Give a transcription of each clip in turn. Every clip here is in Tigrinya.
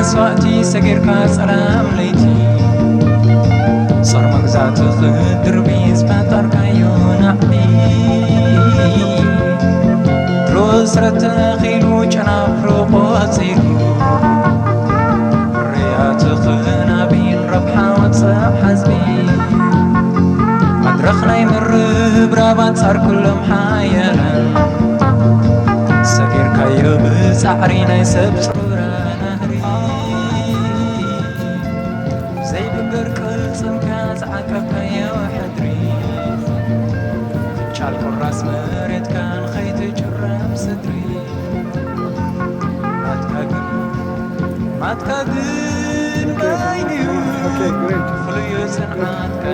መስዋእቲ ሰጊርካ ጸላም ለይቲ፣ ጾር መግዛእቲ ክድርቢ ዝፈጠርካዮ ናዕቢ፣ ድሮ ስረት ተኺሉ ጨናፍሩ ቆጺሉ፣ ፍርያቱ ክናቢን ረብሓ ወጻእ ሓዝቢ፣ መድረኽ ናይ ምርብራብ ኣንጻር ኩሎም ሓያላን፣ ሰጊርካዮ ብጻዕሪ ናይ ሰብ ጽሩራ ናህሪ፣ ዘይብገር ቅልጽምካ ዝዓቀብካዮ ሕድሪ፣ ፍንጫል ቁራስ መሬትካ ንኸይትጭረም ስድሪ፣ ናትካ ግን ናትካ ግን ባይንዩ፣ okay, great። ፍሉዩ ጽንዓትካ፣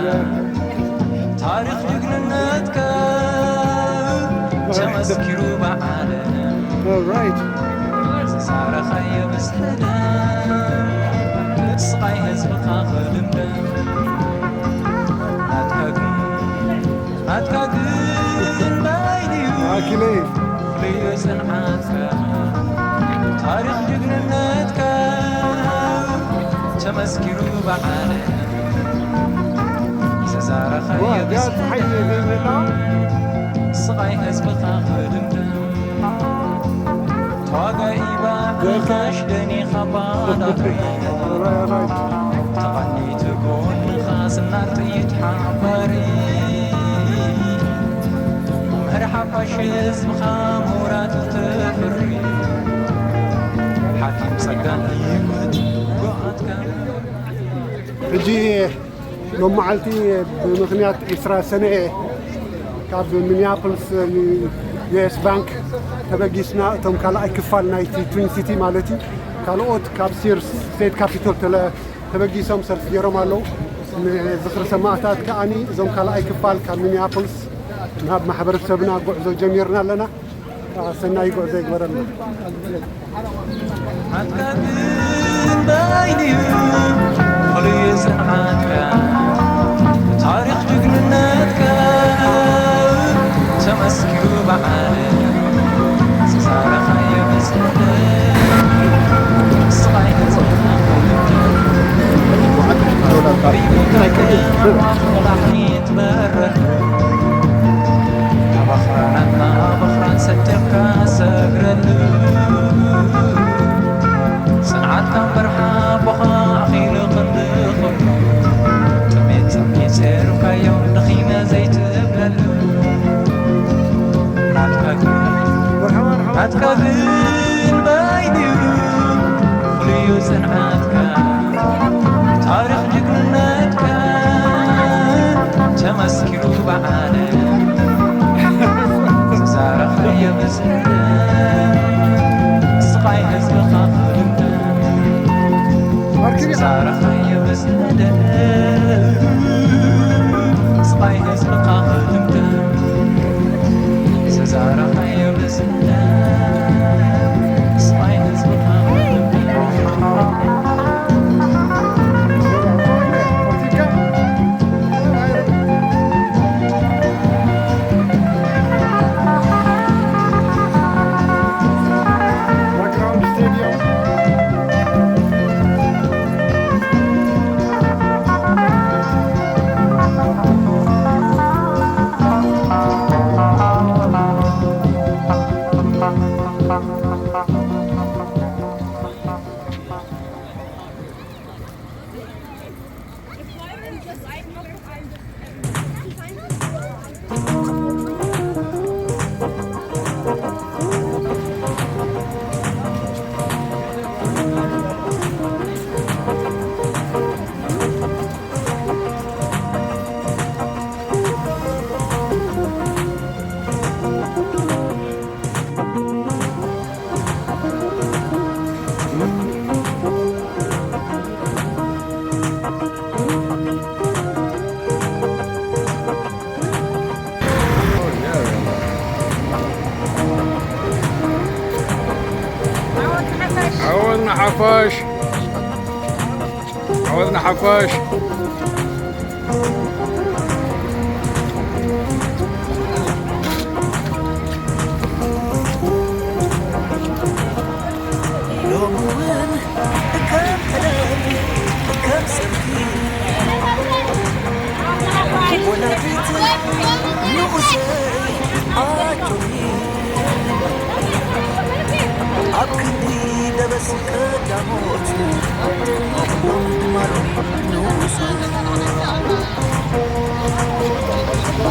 ታሪኽ ጅግንነትካ፣ ተመስኪሩ ብዓለም፣ all right። ዝዛረኻዮ ብዝሕደም፣ ስቓይ ህዝብኻ ክልምደም፣ ናትካ ግን ናትካ ግን ባይንዩ፣ ኣኪለይ። ፍሉዩ ጽንዓትካ፣ ታሪኽ ጅግንነትካ፣ ተመስኪሩ ብዓለም፣ ዝዛረኻዮ ዋ፣ ጋዝ ሓይሊ ብዝሕደም፣ የብልና። ስቓይ ህዝብኻ ክልምደም፣ ተዋጋኢ ባዕልኻ ሽደኒ ካብ ባዳሪ፣ ተቐኒቱ ጎንኻ ስናር ጥይት ሓባሪ፣ መምህር ሓፋሽ ህዝብኻ ምሁራት ተፍሪ፣ ሓኪም ጸጋን ህይወት ጎኣትካ። ሕጂ ሎም መዓልቲ ብምኽንያት ዒስራ ሰነ ካብ ሚኒያፖሊስ ዩ ኤስ ባንክ ተበጊስና፣ እቶም ካልኣይ ክፋል ናይቲ ትዊን ሲቲ ማለት እዩ፣ ካልኦት ካብ ሲርስ ስቴት ካፒቶል ተለ-፣ ተበጊሶም ሰልፊ ገይሮም ኣለዉ። ንዝኽሪ ሰማእታት ከኣኒ እዞም ካልኣይ ክፋል ካብ ሚኒያፖሊስ ናብ ማሕበረሰብና ጉዕዞ ጀሚርና ኣለና። ሰናይ ጉዕዞ ይግበረልና። ናትካ ግን ባይንዩ፣ ፍሉይ ጽንዓትካ፣ ታሪኽ ጅግንነትካ፣ ተመስኪሩ ብዓለም፣ ዝዛረኻዮ ብዝሕደም፣ ስቓይ ህዝብና ክልምደም፣ ሪብካ ብላሕሚ ትበርር፣ ካብ ኣኽራናት ናብ ኣኽራን ሰጢርካ ሰግረሉ። ጽንዓትካ እምበር ሓቦኻ ኣኺሉ ክንዲ ኹሉ። ጥሜት ጸሚት ጸይሩካዮም ደኺመ ዘይትብለሉ። ናትካ ግን፣ ናትካ ግን ባይንዩ ፍሉዩ ጽንዓትካ። ታሪኽ ጅግንነትካ ተመስኪሩ ብዓለም፣ ዝዛረኻዮ ብዝሕደም፣ ስቓይ ህዝብኻ ክልምደም፣ ዝዛረኻዮ ብዝሕደም፣ ስቓይ ህዝብኻ ክልምደም፣ ዝዛረኻዮ ብዝሕደም፣ ስቓይ ህዝብኻ ክልምደም። ዓወት ንሓፋሽ! ዓወት ንሓፋሽ! ሎሚ እውን እካ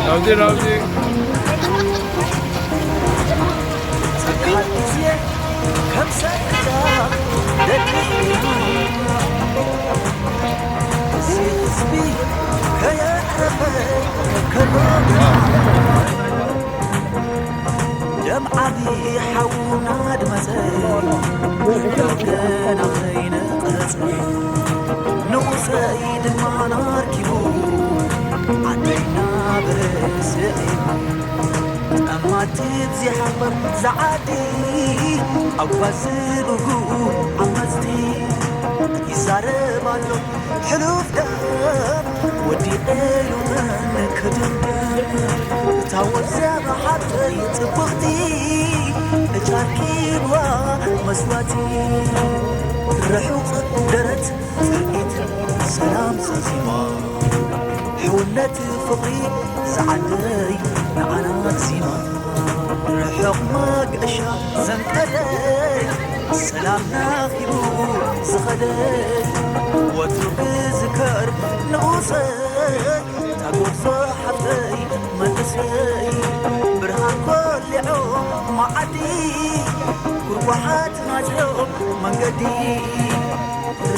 ናብዚ ናብዚ ደም ዓቢ ሓውና ድመጸ ገና ከይነቐጸ ንጉሰይ ድማ ናርኪቡ ዓደይና በረስዒቡ ጠማቲ ብዚሓበር ዝዓዲ ኣጓዝብጉ ዓመፅቲ ይዛረብ ኣሎ ሕሉፍ ደም ወዲቐ ኢሉ ክድምደም እታ ወዘብ ሓብተይ ፅብቕቲ እጃርኪ ብዋ መስዋቲ ርሑቕ ደረት ትርኢት ሰላም ዛዚማ ሕውነት ፍቕሪ ዝዓደይ ንዓና ዚማ ርሑቕ መገሻ ዘንቀደይ ሰላም ናኺቡ ዝኸደይ ወትሩ ክዝከር ንኡሰይ ታጎሶ ሓፍተይ መንእሰይ ብርሃን ኮሊዖ መዓዲ ጉርጓሓት ናፅዮ መንገዲ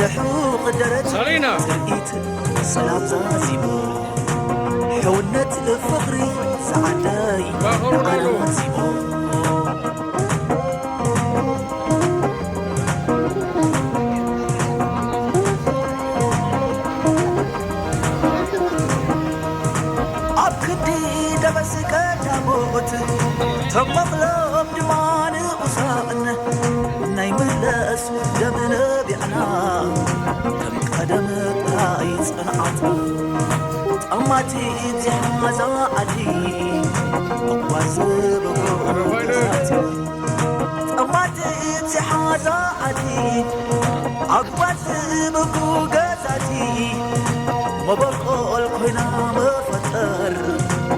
ርሑቕ ደረት ሳሊና ትርኢት ሰላም ዛዚሙ ሕውነት ፍቕሪ ዝዓደይ ባኸሩ በሉ። ዓዚሙ ኣብ ክንዲ ደበስ ቀዳሞት ተመቕሎም ድማ ንቑሳን ናይ ምለስ ደም ነቢዕና ከም ቀደም ጥራይ ጽንዓት ጠማቲ ዝሓዛ ዓዲ ኣጓዝብጎ ገዛቲ ጠማቲ ዝሓዛ ዓዲ ኣጓዝብጉ ገዛቲ መበቆል ኮይና መፈጠር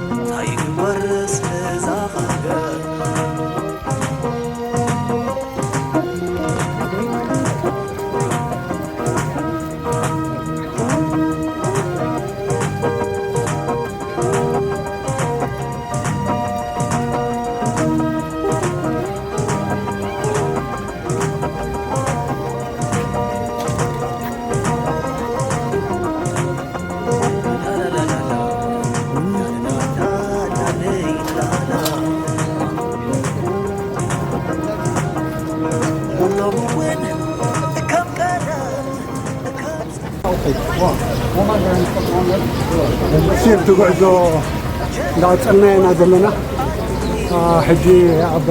እንታይ ይግበር ስለዛ ሃገር ሴፍቲ ጉዕዞ እንዳቐፀልና ኢና ዘለና። ሕጂ ኣብ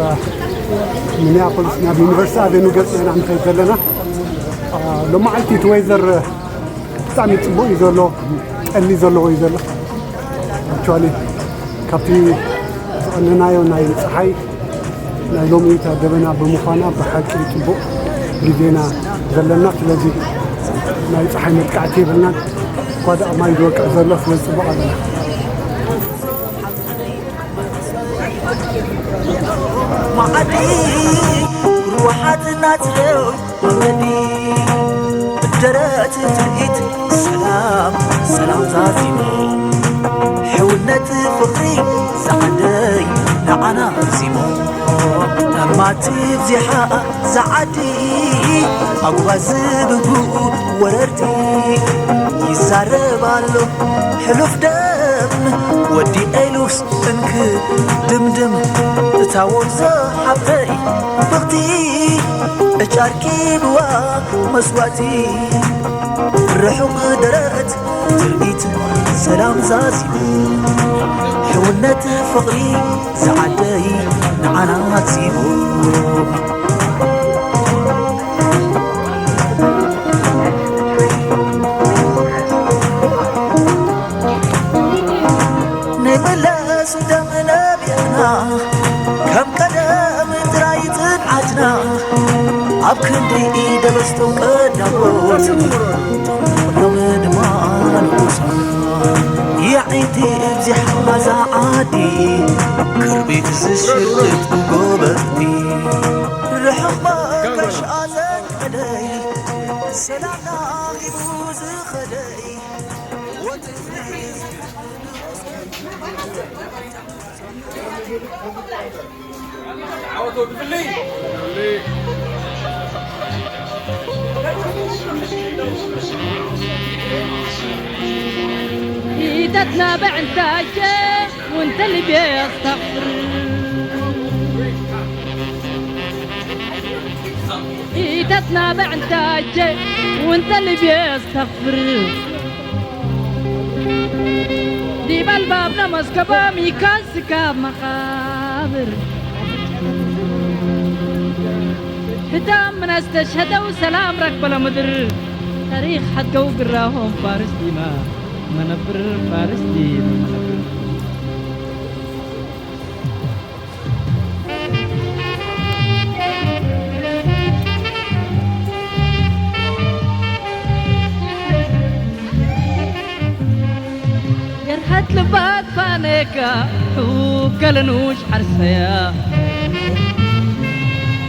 ሚኒያፖሊስ ናብ ዩኒቨርሲቲ ኣቨኒ ገፅና ኢና ንኸይድ ዘለና። ሎማዓልቲ እቲ ወይዘር ብጣዕሚ ፅቡቅ እዩ ዘሎ፣ ጠሊ ዘለዎ እዩ ዘሎ። ኣክቹዋሊ ካብቲ ዝቐነናዮ ናይ ፀሓይ ናይ ሎሚ እታ ደበና ብምዃና ብሓቂ ፅቡቕ ግዜና ዘለና። ስለዚ ናይ ፀሓይ መጥቃዕቲ የብልናን። እኳ ደኣ ማይ ዝወቅዕ ዘሎ ስለ ፅቡቕ ኣለና። ማዕዲ ሩሓት ናፅረው መመዲ ደረት ትርኢት ሰላም ሰላም ዛዚሙ ሕውነት ፍቕሪ ዝዓደይ ንዓና ዚሙ ተማቲ ብዚሓ ዝዓዲ ኣጉባዝ ብግኡ ወረርቲ ይዛረብ ኣሎ ሕሉፍ ደም ወዲ ኤሉስ እንክ ድምድም እታ ወርዞ ሓብተይ ብኽቲ እጫርኪ ብዋ መስዋእቲ ርሑቕ ደረት ትርኢት ሰላም ዛዚሙ ሕውነት ፍቕሪ ዝዓደይ ንዓና ዚሙ ንመለሱ ደም ነቢዕና ከም ቀደም ጥራይ ጽንዓትና ኣብ ክንዲ ደበስቶም ቀዳሞት ሎም ድማ ንጉሳ የዒንቲ እብዚሓ ዝዓዲ ክርቢት ዝሽርጥ ጎበቲ ርሕቕ መገሻ ዘንቀደይ ሰላምና ሂቡ ኢተትና ብዕንታጀ ወንተ ልቤ ኣስተኽፍር። ኢተትና ብዕንታጀ ወንተ ልቤ ኣስተኽፍር። ዲብ ኣልባብና መስከቦም ይካን ስካብ መቓብር። ሕቶም ምን ኣስተሽሀደው ሰላም ረክበለ ምድር። ታሪኽ ሐድገው ግራሆም ፋርስ ዲማ መነብር፣ ፋርስ ዲማ መነብር። ገርሀት ልባት ፋኔካ ሑከ ለኑሽ ሐርሰያ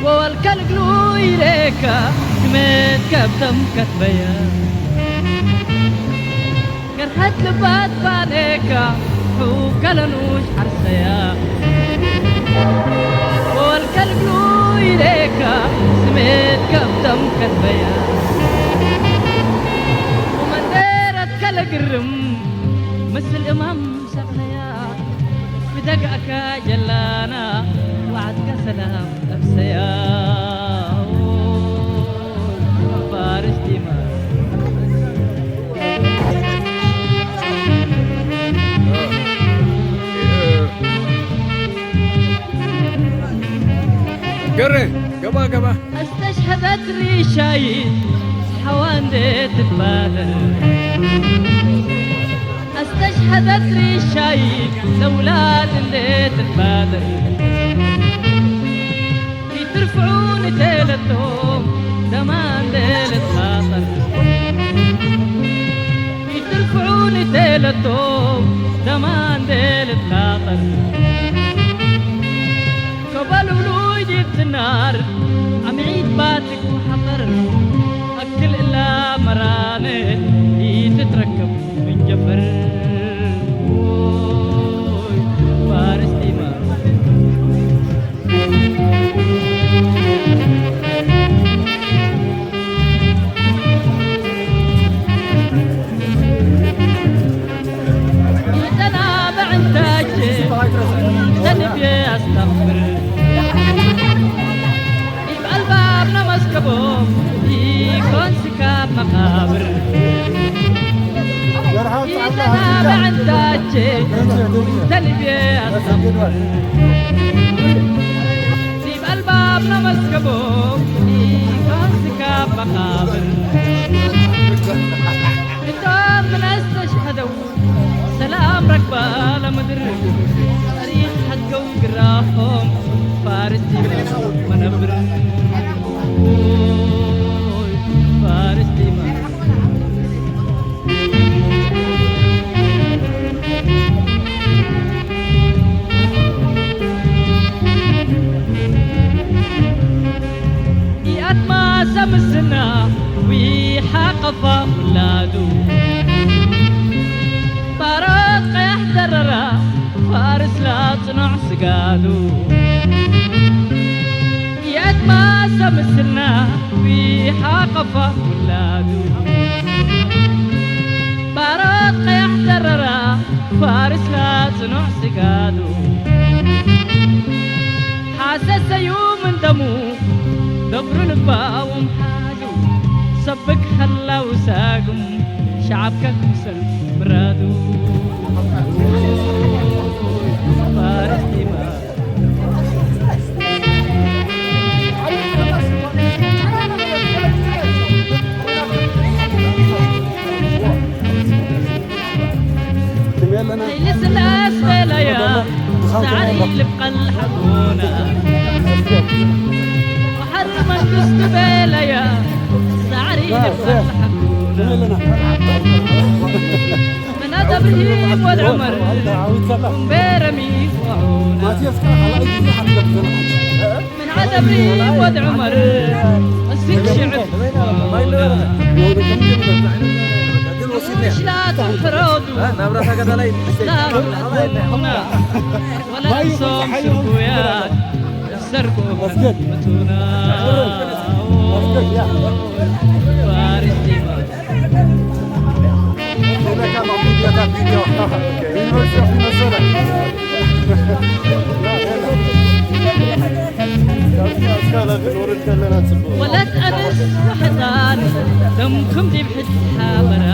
ወወልከ ልግሉ ይሬካ ግሜት ከብተም ከትበያ። ገርሀት ልባት ፋኔካ ሑከ ለኑሽ ሐርሰያ ወወልከ ልግሉ ይሬካ ስሜት ከብተም ከትበያ። ወመንደረት ከለግርም ምስል እማም ሰቕለያ ብደጋእካ ጀላና ወዓድካ ሰላም ጠብሰያ። ፋርስ ዲማ ገረ ገባ ገባ። استشهدت ريشاي حواندي تتبادر. استشهدت ريشاي لولاد اللي تتبادر. يترفعون تيلتهم زمان ليلة خاطر. يترفعون تيلتهم زمان ليلة خاطر. كبل ولويد الدنار عم عيد باتك وحضر. أكل إلا مرانة يتتركب من جفر. وي فارس ديما. ዲብ ኣልባብና መስገቦም ኢፋን ስካብ መቓብር። እቶም ብነስተሽሃደው ሰላም ረግባ ለምድር። ታሪኽ ሓድገው ግራኾም ፋርስ ዲማ መነብር። ፋርስ ዲማ ይኣትማሰ ምስና ዊሓ ቀፋ ውላዱ ባሮት ቀያሕ ደረራ ፋርስ ላጽኖዕ ስጋዱ። የትማሰ ምስልና ዊሓ ቀፋ ውላዱ ባሮት ቀያሕ ደረራ ፋርስና ጽኑዕ ስጋዱ ሓሰሰዩ ምን ደሙ ደብሩ ልባዎም ሓዙ ሰብክ ኸላው ሳጉም ሸዓብካ ክምሰል ምራዱ ፋርስ ዲማ ስላስ በላያ ሳዕሪ ልብቀል ሓጎና ወሓር መንግስቱ በላያ ሳዕሪ ልብቀል ሓጎና መናተ ብርሂን ወድ ዑመር እምበረሚ ወዑና من عاد بريم ود عمر السكشي عد ፍረዱ። እ፣ ናብራ ተጋዳላይ ዛረቡ ሕሙና፣ ወላ ማይ ንሶም ሓይሎም ስጉያት ሰርቁ መስገድ። ምቱና። መስገድ፣ ያ። ፋሪስ ዲማ። ወለት ኣንስ ወሕፃን ደምኩም ዲብ ሕቲ ሓበራ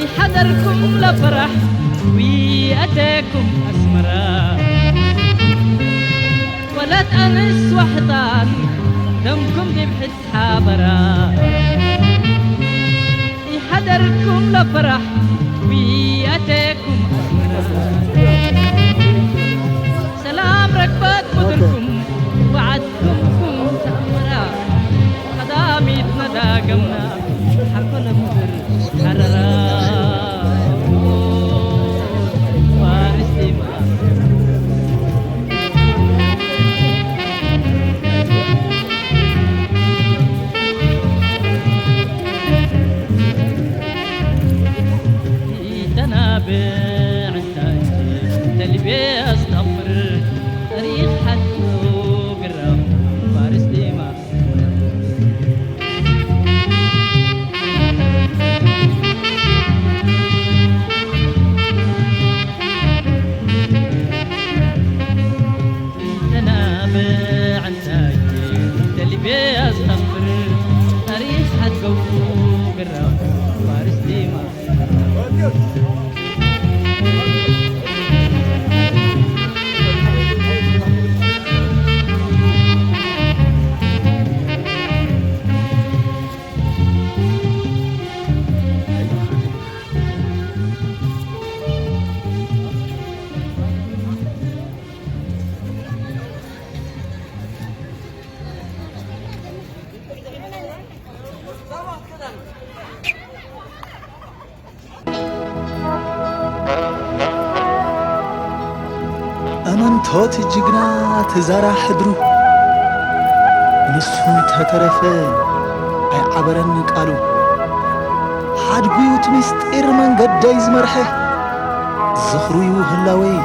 ይሓደርኩም ለፈራሕ ውይ ኣደኩም ኣስመራ። ወለት ኣንስ ወሕፃን ደምኩም ዲብ ሕቲ ሓበራ ይሓደርኩም ለፈራሕ ውይ ኣደኩም ኣስመራ። ሰላም ረግበት ምድርኩም ወዓድኩም ተኣምራ። ቀዳሚት ነዳገምና ሓኮነ ምድር ሓረራ። ፋሪስ ዲማ። ይተናብዕ እንታይ ተልቤ ኣስተቕፍር ታሪኽ ሓቱ ግራም ፋሪስ ዲማ። ተናብዕ እንታይ ተልቤ ኣስተቕፍር ታሪኽ ሓትገቡ ግራም ፋሪስ ዲማ። እመንቶት ጅግና ተዛራ ሕድሩ፣ ንሱ እንተተረፈ ኣይዓበረን ቃሉ። ሓድጉ እቲ ምስጢር መንገደይ ዝመርሐ፣ ዝኽሩዩ ህላወይ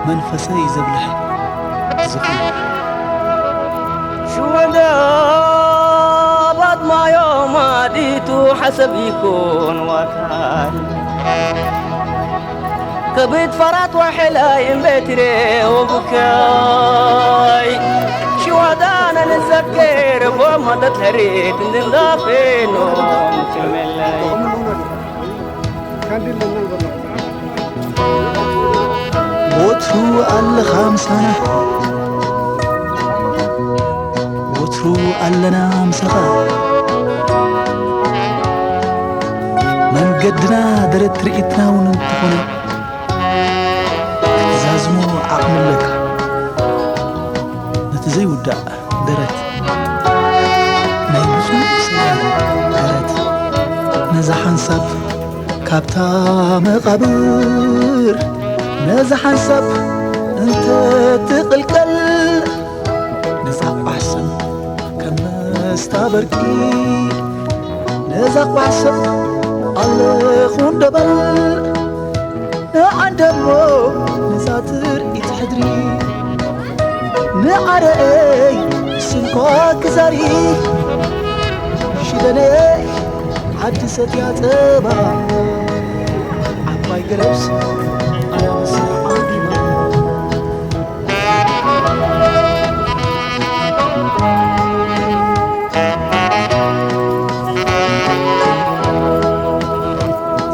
መንፈሰይ ዘብልሐ። ዝኽሩ ሽወደባት ማዮም ኣዲቱ ሓሰብ ይኩን ዋታይ። ከብት ፈራት ዋሕላይ እምበትሬ ወብካይ ሽዋዳና ንዘክር ቦማ ተትሕሪት እንድንዳፌኖም ትመላይ። ወትሩ ኣለኻ ምሳና፣ ወትሩ ኣለና ምሳኻ። መንገድና ደረት ትርኢትና እውን እንተኾነ፣ ክትዛዝሞ ዓቕሚ ኣለካ። ነቲ ዘይውዳእ ደረት፣ ናይ ብፁዕ ሰላም ደረት፣ ነዛ ሓንሳብ ካብታ መቓብር፣ ነዛ ሓንሳብ እንተትቕልቀል፣ ነዛ ቋሕ ሰብ ከም መስታ በርቂ፣ ነዛ ቋሕ ሰብ ኣለኹ እንዶ በል። ንዓንደሞ ነዛ ትርኢት ሕድሪ፣ ንዓረአይ ስንኳ ክዛሪ፣ ሽደነይ ዓዲ ሰትያ ጸባ፣ ዓባይ ገረብስ ኣያምስ ዓዲማ።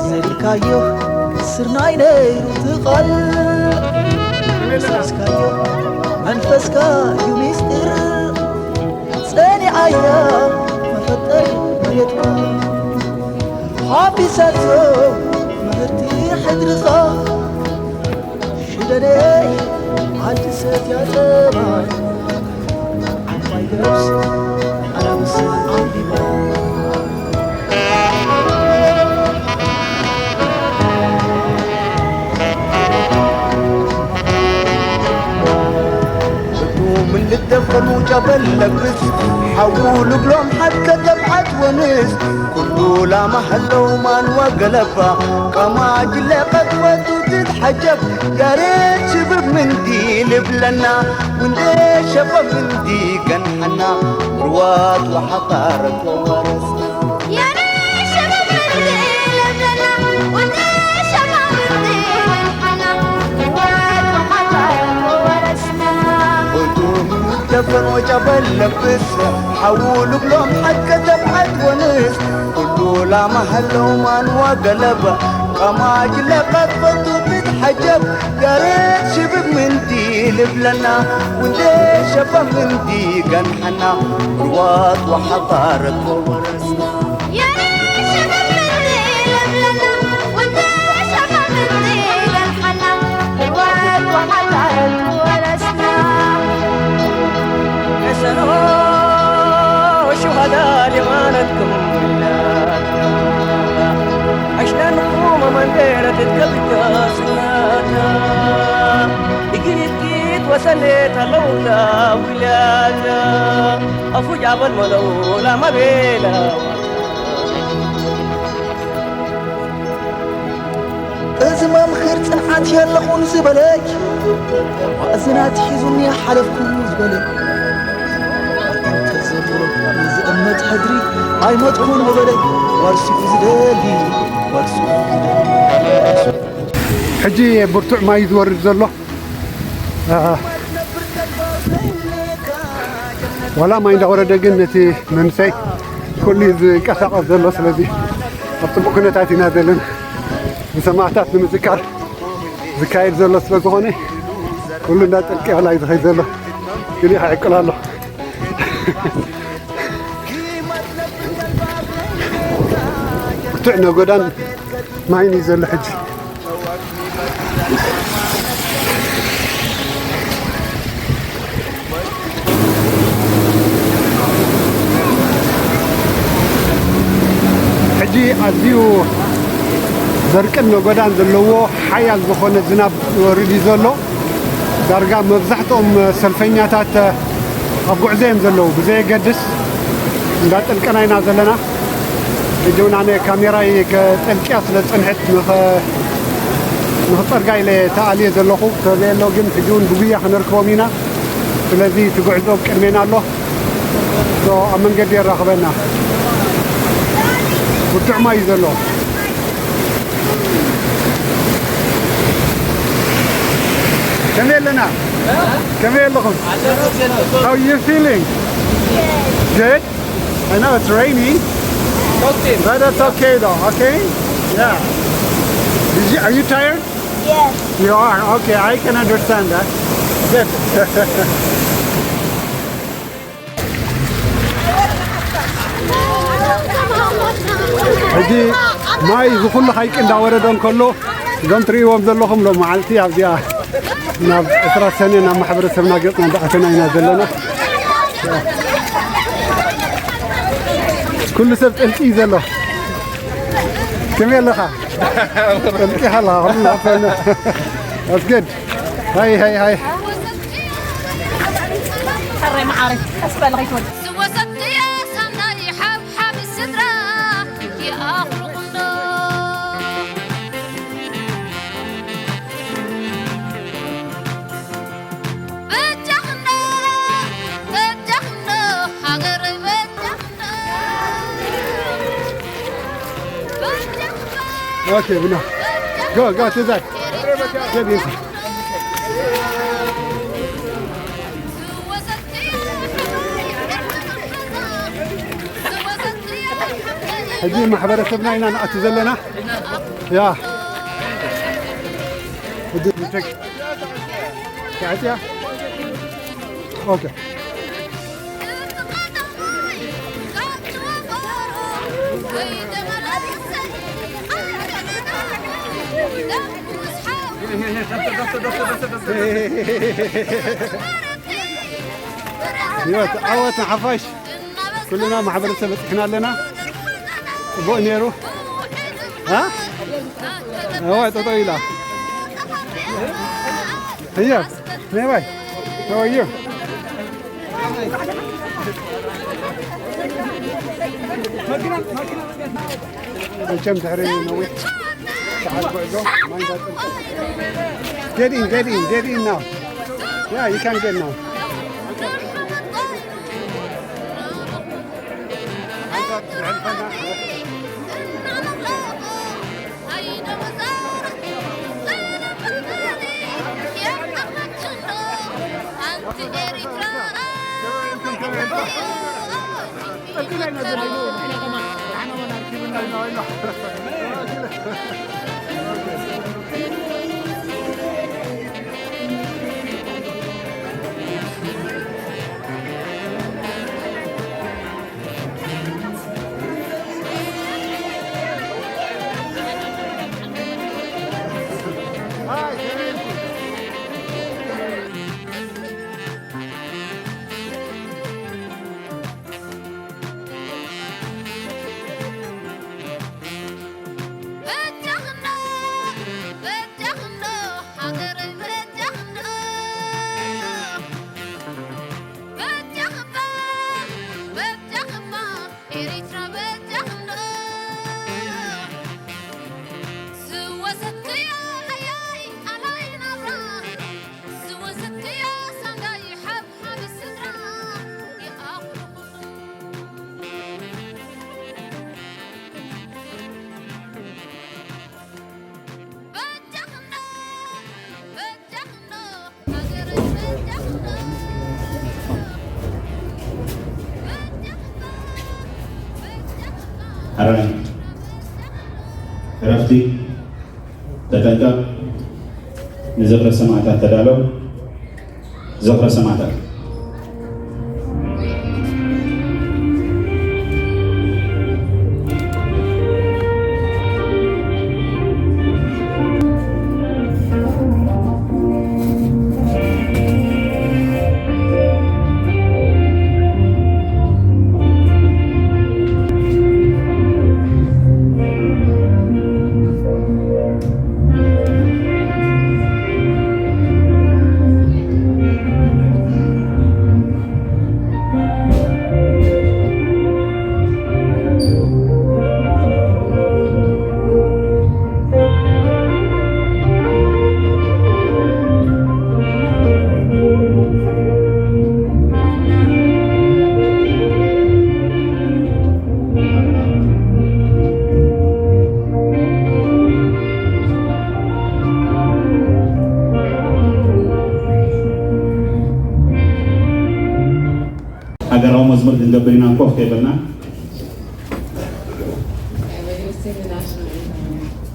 ዘሪእካዮ ስርናይ ነይሩ ትቐል፣ ስስካዮ መንፈስካ እዩ ሚስጢር፣ ጸኒዓያ መፈጠር መሬትካ፣ ሓፊሳቶ ምህርቲ ሕድርኻ። ሽደነይ ዓዲ ሰትያ ጸባ፣ ዓባይ ገረብስ ኣናብስ ዓምቢባ። እቱ ምን ልደፈኑ ጨበል ለብስ፣ ሓዉ ልግሎም ሓድከ ተብዓት ወንስ፣ ኩሉ ላማ ሀለው ማን ወገለባ፣ ቃማ ጅለ ቀጥፈቱ ትትሐጀብ፣ ያሬድ ሽብብ ምንዲ ልብለና፣ ውንዴ ሸበብ ምንዲ ገንሐና፣ ምርዋት ወሐጣረት ወወረስና። ያሬድ ሽብብ ምንዲ ልብለና፣ ውንዴ ሸበብ ምንዲ ገንሐና፣ ምርዋት ወሐጣረት ወወረስና። ወዱ ደፈን ወጨበል ለብስ፣ ሓዉ ልብሎም ሐድ ከተብ ዐድ ወንስ፣ ኩሉ ላማ ሀለው ማን ወገለባ፣ ቃማ ጅለ ቀጥፈቱ ትትሐጀብ፣ ያሬድ ሽብብ ምንዲ ልብለና፣ ውንዴ ሸበብ ምንዲ ገንሐና፣ ምርዋት ወሐጣረት ወወረስና። ያሬድ ሽብብ ምንዲ ልብለና፣ ውንዴ ሸበብ ምንዲ ገንሐና፣ ምርዋት ወሐጣረት ወወረስና። የሰኖ ሹሃዳ ሊማነትኩም ዊላታ፣ ኣሽናንኩም መንደረት ከብጃ ስናታ፣ እግሪት ወሰኔት ኣለውላ ዊላታ፣ ኣፉጅ ኣበል መለውላ መቤላ። እዚ መምኽር ጽንዓት የለኹን ዝበለች፣ ማእዝናት ሒዙኒ ሓለፍኩ ዝበለች፣ እንተ ዘብሎ ዝእመት ሕድሪ ኣይመጥኩን ዝበለች፣ ዋርሲኡ ዝደሊ፣ ዋርሲኡ ዝደሊ። ሕጂ ብርቱዕ ማይ እዩ ዝወርድ ዘሎ። ዋላ ማይ እንዳወረደ ግን ነቲ መንሰይ ኩሉ እዩ ዝንቀሳቐስ ዘሎ። ስለዚ ኣብ ጽቡቕ ኩነታት ኢና ዘለና። ንሰማእታት ንምዝካር ዝካየድ ዘሎ ስለ ዝኾነ ኩሉ እንዳጠልቀ ዋላ እዩ ዝኸይድ ዘሎ። ግን ይዕቅል ኣሎ። ብርቱዕ ነጎዳን ማይን እዩ ዘሎ ሕጂ። ሕጂ ኣዝዩ በርቅን ነጎዳን ዘለዎ ሓያል ዝኾነ ዝናብ ይወርድ እዩ ዘሎ። ዳርጋ መብዛሕትኦም ሰልፈኛታት ኣብ ጉዕዞ እዮም ዘለዉ። ብዘየገድስ እንዳጠልቀና ኢና ዘለና። ሕጂ እውን ኣነ ካሜራይ ከጠልቅያ ስለ ዝጸንሐት ንኸ-፣ ንኽጸርጋ ኢለ ተኣልየ ዘለኹ። ተዘየሎ ግን ሕጂ እውን ብጉያ ከነርክቦም ኢና። ስለዚ እቲ ጉዕዞ ኣብ ቅድሜና ኣሎ። ሶ ኣብ መንገዲ የራኽበና። ብርቱዕ ማይ እዩ ዘሎ። ከመይ ኣለና? ከመይ ኣለኹም? How you feeling? Good? I know it's rainy, but it's okay though, okay? Yeah. Did you, are you tired? Yes. You are? Okay, I can understand that. Good. ሕጂ ማይ እዚ ኩሉ ሓይቂ እንዳወረደ እንከሎ፣ እዞም ትርእይዎም ዘለኹም ሎም መዓልቲ ኣብዚኣ ናብ ዕስራ ሰነ ናብ ማሕበረሰብና ገጽና እንዳኣተና ኢና ዘለና። ኩሉ ሰብ ጠልቂ እዩ ዘሎ። ከመይ ኣለኻ? ጠልቂ ሃላ፣ ኩሉ ናፈነ። That's good. ሃይ፣ ሃይ፣ ሃይ። ሕረይ መዓረይ፣ ቀስ በል ከይትወድቅ። ዝወሰድክዮ ሳምናይ ሓብሓብ ስድራ ይኣኽልኹም ዶ? በጃኹም ዶ፣ በጃኹም ዶ፣ ሃገር በጃኹም ዶ፣ በጃኹም ዶ። Okay, ብና። Go, go to that. Get in. ሕጂ ማሕበረሰብና ኢና ንኣቱ ዘለና። ያ። ሕጂ ንተክ-፣ ክኣትያ? ኦኬ። ህይወት ዓወት ንሓፋሽ። ኩልና ማሕበረሰብ በፂሕና ኣለና። ፅቡቅ ነይሩ። አ? እዋ ጠጠው ኢላ። ህይወት ነይ ባይ። How are you? መኪና፣ መኪና። መቸም ድሕሪ ነዊሕ ሰዓት ጉዕዞ ማይ እንዳጠጣ። Get in, get in, get in now. Yeah, you can get now. ሕራይ፣ ዕረፍቲ፣ ተጠንቀቕ፣ ንዝኽረ ሰማእታት ተዳለው። ዝኽረ ሰማእታት። ሃገራዊ መዝሙር ክንገብር ኢና፣ ኮፍ ከይበልና። I will sing the national anthem.